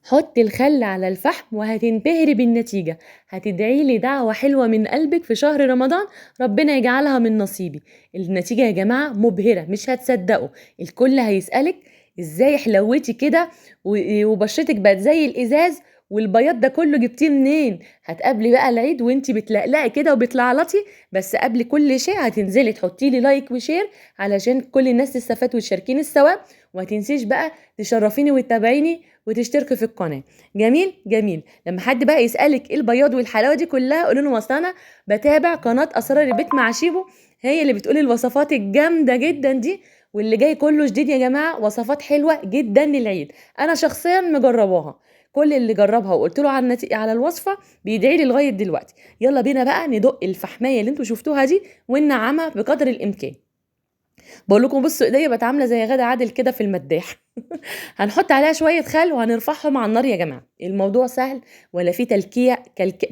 حطي الخل على الفحم وهتنبهري بالنتيجة، هتدعي لي دعوة حلوة من قلبك في شهر رمضان، ربنا يجعلها من نصيبي. النتيجة يا جماعة مبهرة، مش هتصدقوا. الكل هيسألك ازاي حلوتي كده وبشرتك بقت زي الازاز والبياض ده كله جبتيه منين. هتقابلي بقى العيد وانتي بتلقلقي كده وبتلعلطي. بس قبل كل شيء هتنزلي تحطي لي like و share علشان كل الناس تستفاد وتشاركيني الثواب، وما تنسيش بقى تشرفيني وتتابعيني وتشتركي في القناة. جميل جميل. لما حد بقى يسالك ايه البياض والحلاوه دي كلها، قولوا له اصل انا بتابع قناة اسرار البيت مع شيبو، هي اللي بتقول الوصفات الجامدة جدا دي، واللي جاي كله جديد يا جماعة، وصفات حلوة جدا للعيد. انا شخصيا مجرباها، كل اللي جربها وقلت له على الوصفة بيدعي لي لغاية دلوقتي. يلا بينا بقى ندق الفحمايه اللي انتوا شفتوها دي وننعمها بقدر الامكان. بقول لكم بصوا ايديا بقت عامله زي غدا عادل كده في المداح. هنحط عليها شوية خل وهنرفعهم على النار يا جماعة. الموضوع سهل، ولا فيه تلكيع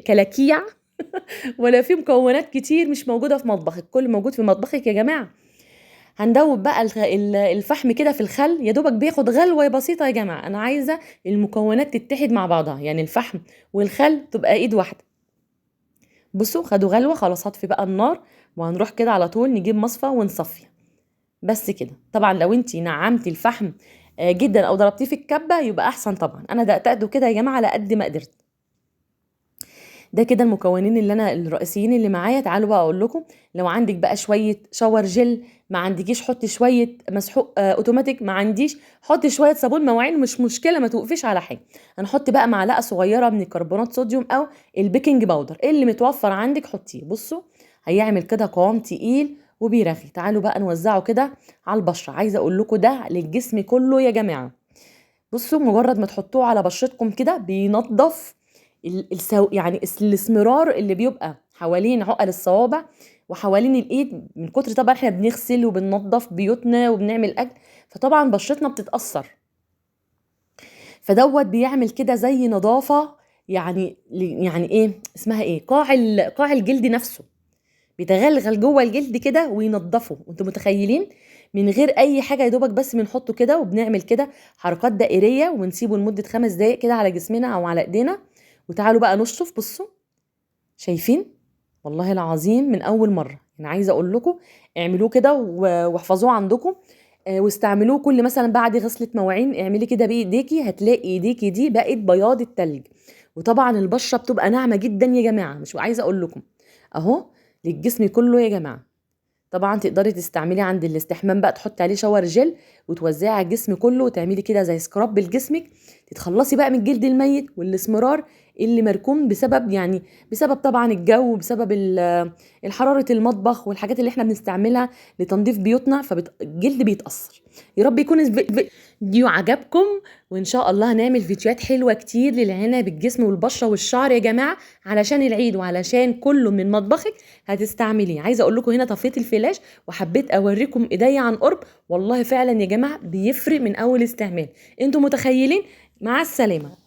كلاكيع ولا فيه مكونات كتير مش موجودة في مطبخك، كل موجود في مطبخك يا جماعة. هندوب بقى الفحم كده في الخل، يا دوبك بياخد غلوه بسيطة يا جماعة. انا عايزه المكونات تتحد مع بعضها، يعني الفحم والخل تبقى ايد واحدة. بصوا خدوا غلوه خلاص، هطفي بقى النار وهنروح كده على طول نجيب مصفى ونصفيها بس كده. طبعا لو انتي نعمتي الفحم جدا او ضربتيه في الكبه يبقى احسن. طبعا انا دقدقته كده يا جماعة على قد ما قدرت. ده كده المكونين اللي انا الرئيسيين اللي معايا. تعالوا بقى اقول لكم، لو عندك بقى شوية shower gel، ما عندكيش حطي شوية مسحوق اوتوماتيك، ما عنديش حطي شوية صابون مواعين، مش مشكلة، ما توقفيش على حاجة. هنحط بقى معلقه صغيرة من الكربونات صوديوم او ال baking powder، اللي متوفر عندك حطيه. بصوا هيعمل كده قوام تقيل وبيرغي. تعالوا بقى نوزعه كده على البشرة. عايزه اقول لكم ده للجسم كله يا جماعة. بصوا مجرد ما تحطوه على بشرتكم كده بينظف الاسمرار اللي بيبقى حوالين عقل الصوابع وحوالين الايد، من كتر طبعا احنا بنغسل وبننظف بيوتنا وبنعمل اكل، فطبعا بشرتنا بتتاثر. فدوت بيعمل كده زي نظافة، يعني ايه اسمها ايه، قاع الجلد نفسه بيتغلغل جوه الجلد كده وينضفه. انتوا متخيلين؟ من غير اي حاجة، يا دوبك بس بنحطه كده وبنعمل كده حركات دائريه ونسيبه لمدة 5 دقايق كده على جسمنا او على ايدينا. وتعالوا بقى نشطف. بصوا شايفين؟ والله العظيم من اول مرة. انا عايزه اقول لكم اعملوه كده واحفظوه عندكم، واستعملوه كل مثلا بعد غسله مواعين اعملي كده بايديكي، هتلاقي ايديكي دي بقت بياض التلج. وطبعا البشرة بتبقى ناعمة جدا يا جماعة، مش عايزه اقول لكم اهو للجسم كله يا جماعة. طبعا تقدري تستعملي عند الاستحمام بقى، تحطي عليه shower gel وتوزعي على الجسم كله، وتعملي كده زي scrub لجسمك، تتخلصي بقى من الجلد الميت والاسمرار اللي مركون بسبب طبعا الجو، وبسبب الحرارة المطبخ والحاجات اللي احنا بنستعملها لتنظيف بيوتنا، فالجلد بيتأثر. يا رب يكون الفيديو عجبكم، وان شاء الله هنعمل فيديوهات حلوة كتير للعناية بالجسم والبشرة والشعر يا جماعة، علشان العيد وعلشان كله من مطبخك هتستعمليه. عايزة اقول لكم هنا طفيت الفلاش وحبيت اوريكم ايديا عن قرب، والله فعلا يا جماعة بيفرق من اول استعمال، انتوا متخيلين؟ مع السلامة.